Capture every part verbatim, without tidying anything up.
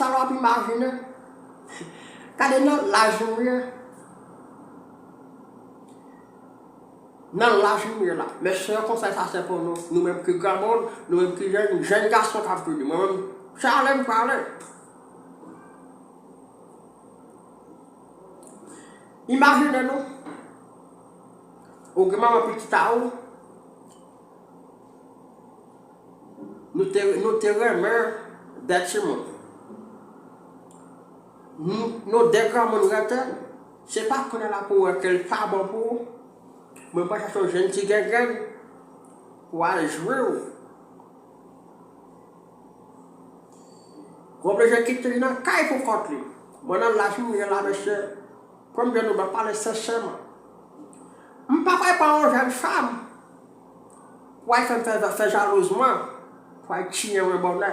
Sa w ap imajine. Gade nan laj nou ye. Nan laj nou ye la. Men se yon konsèy sa se pou nou. Nou menm ki granmoun, nou menm ki jèn, jèn gason k ap vini. Mwen menm, se ale m prale. Imajine nou, ou gen manman pitit a ou, nou te, nou te renmen de timoun. Nou, nou de granmoun rete, se pa kounye a la pou wè ke l pa bon pou ou, men w pral chache yon jèn ti gengèn pou al jwe w. Ou oblije kite li nan kay pou kont li. Mwen nan laj mwen ye la, mesye, premye nou ban pale sensèman. M pa pral pran yon jèn fanm pou al fè m fè, fè jalouz mwen, pou al tiye mwen bonè.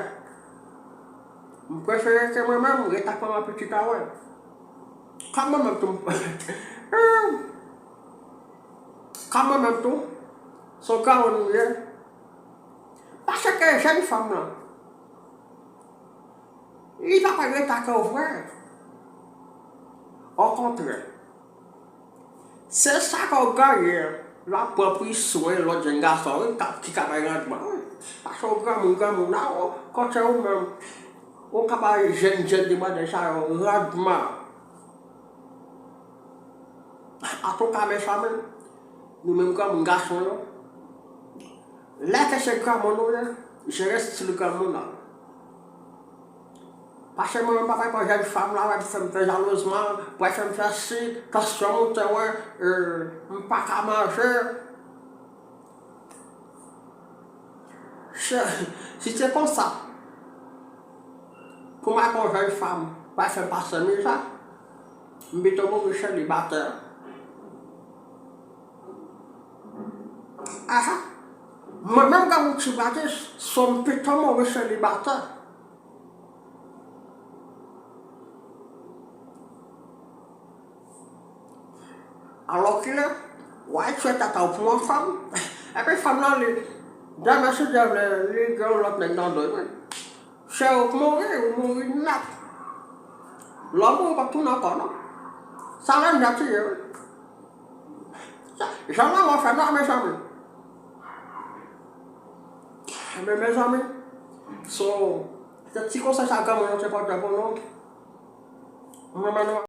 M prefere ke mwen menm ret ak manman pitit a mwen. Kòm mwen menm tou, m- kòm mwen menm tou, se yon granmoun m ye. Paske jèn fanm lan, li pa pral ret ak ou vre. Okontrè, se sa ke w genyen, l ap pran pou li swen lòt jèn gason, wi, k ap, ki ka bay randman, wi. Paske w granmoun, granmoun la, w, kote ou menm, ou ka bay jèn, jèn demwazèl sa yo randman. Antouka, mezanmi, nou menm granmoun gason yo, lè ke se granmoun nou ye, jere stil granmoun nan. Paske mwen menm pa pral pran jèn fanm la, w ap fè m fè jalouz mwen, w ap fè m fè si, tansyon monte, wè, euh, m pa ka manje. Si se konsa, pou m al pran yon jèn fanm, pral fè m pase miza, m pito mouri selibatè. Aha. Mwen menm granmoun ti Batis, so m pito mouri selibatè. Alòkile, w al tchwe tata w pou yon fanm. Epi fanm lan, li, demen si Dye vle, li gen yon lòt nèg nan do l, wi. Se ou k mouri, ou mouri nèt. Lè w mouri, w p ap tounen ankò, non. Sa menm jan tiye, wi. Sa, jan lanmò fè nwa, mezanmi. Enben, mezanmi, so, se ti konsèy sa granmoun yo te pote pou nou. Mwen, mwen,